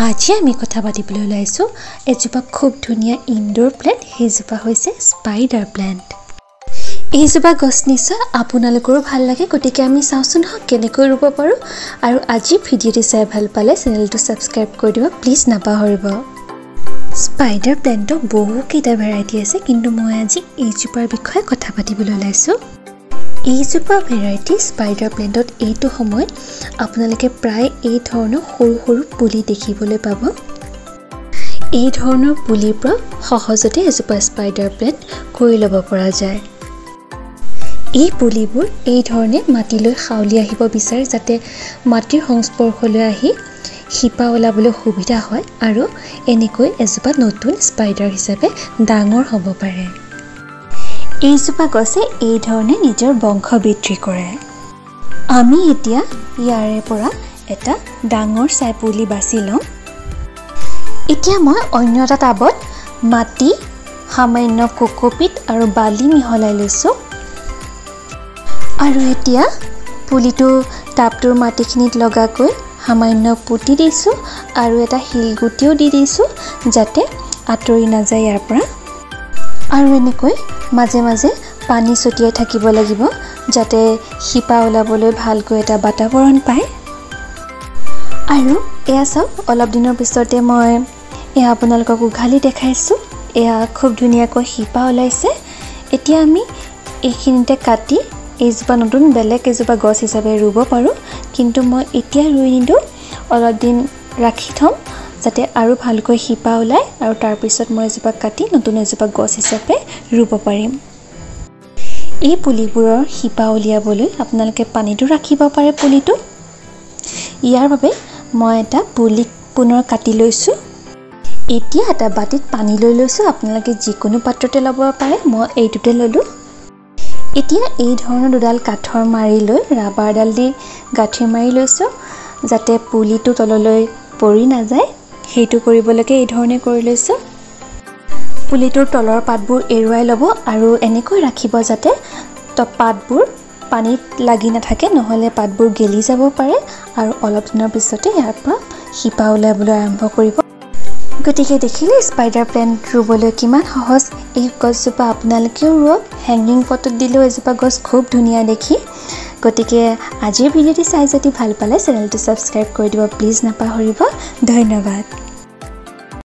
আজি আমি কথা পাতিবলৈ ওলাইছোঁ এজোপা খুব ধুনীয়া ইনডোৰ প্লেণ্ট, সেইজোপা হৈছে স্পাইডাৰ প্লেণ্ট। এইজোপা গছ নিশ্চয় আপোনালোকৰো ভাল লাগে, গতিকে আমি চাওঁচোন হওক কেনেকৈ ৰুব পাৰোঁ। আৰু আজি ভিডিঅ'টি চাই ভাল পালে চেনেলটো ছাবস্ক্ৰাইব কৰি দিব প্লিজ, নাপাহৰিব। স্পাইডাৰ প্লেণ্টৰ বহুকেইটা ভেৰাইটি আছে, কিন্তু মই আজি এইজোপাৰ বিষয়ে কথা পাতিবলৈ ওলাইছোঁ। এইজোপা ভেৰাইটি স্পাইডাৰ প্লেণ্টত এইটো সময়ত আপোনালোকে প্ৰায় এই ধৰণৰ সৰু সৰু পুলি দেখিবলৈ পাব। এই ধৰণৰ পুলিৰ পৰা সহজতে এজোপা স্পাইডাৰ প্লেণ্ট কৰি ল'ব পৰা যায়। এই পুলিবোৰ এই ধৰণে মাটিলৈ হাউলি আহিব বিচাৰে, যাতে মাটিৰ সংস্পৰ্শলৈ আহি শিপা ওলাবলৈ সুবিধা হয় আৰু এনেকৈ এজোপা নতুন স্পাইডাৰ হিচাপে ডাঙৰ হ'ব পাৰে। এইজোপা গছে এই ধৰণে নিজৰ বংশ বৃদ্ধি কৰে। আমি এতিয়া ইয়াৰে পৰা এটা ডাঙৰ চাই পুলি বাছি ল'ম। এতিয়া মই অন্য এটা টাবত মাটি, সামান্য কোকোপিট আৰু বালি মিহলাই লৈছোঁ। আৰু এতিয়া পুলিটো টাবটোৰ মাটিখিনিত লগাকৈ সামান্য পুতি দিছোঁ আৰু এটা শিলগুটিও দি দিছোঁ, যাতে আঁতৰি নাযায় ইয়াৰ পৰা। আৰু এনেকৈ মাজে মাজে পানী ছটিয়াই থাকিব লাগিব, যাতে শিপা ওলাবলৈ ভালকৈ এটা বাতাবৰণ পায়। আৰু এয়া চাওক, অলপ দিনৰ পিছতে মই এয়া আপোনালোকক উঘালি দেখাইছোঁ। এয়া খুব ধুনীয়াকৈ শিপা ওলাইছে। এতিয়া আমি এইখিনিতে কাটি এইজোপা নতুন বেলেগ এজোপা গছ হিচাপে ৰুব পাৰোঁ, কিন্তু মই এতিয়া ৰুই নিদিওঁ, অলপ দিন ৰাখি থ'ম যাতে আৰু ভালকৈ শিপা ওলায় আৰু তাৰপিছত মই এজোপা কাটি নতুন এজোপা গছ হিচাপে ৰুব পাৰিম। এই পুলিবোৰৰ শিপা উলিয়াবলৈ আপোনালোকে পানীটো ৰাখিব পাৰে পুলিটো। ইয়াৰ বাবে মই এটা পুলি পুনৰ কাটি লৈছোঁ। এতিয়া এটা বাতিত পানী লৈ লৈছোঁ, আপোনালোকে যিকোনো পাত্ৰতে ল'ব পাৰে, মই এইটোতে ল'লোঁ। এতিয়া এই ধৰণৰ দুডাল কাঠৰ মাৰি লৈ ৰাবাৰডাল দি গাঁঠি মাৰি লৈছোঁ, যাতে পুলিটো তললৈ পৰি নাযায়। সেইটো কৰিবলৈকে এই ধৰণে কৰি লৈছোঁ। পুলিটোৰ তলৰ পাতবোৰ এৰুৱাই ল'ব আৰু এনেকৈ ৰাখিব যাতে পাতবোৰ পানীত লাগি নাথাকে, নহ'লে পাতবোৰ গেলি যাব পাৰে আৰু অলপ দিনৰ পিছতে ইয়াৰ পৰা শিপা ওলাবলৈ আৰম্ভ কৰিব। গতিকে দেখিলে স্পাইডাৰ প্লেণ্ট ৰুবলৈ কিমান সহজ। এই গছজোপা আপোনালোকেও ৰুৱক, হেংগিং পটত দিলেও এজোপা গছ খুব ধুনীয়া দেখি। গতিকে আজিৰ ভিডিঅ'টি চাই যদি ভাল পালে চেনেলটো ছাবস্ক্ৰাইব কৰি দিব প্লিজ, নাপাহৰিব। ধন্যবাদ।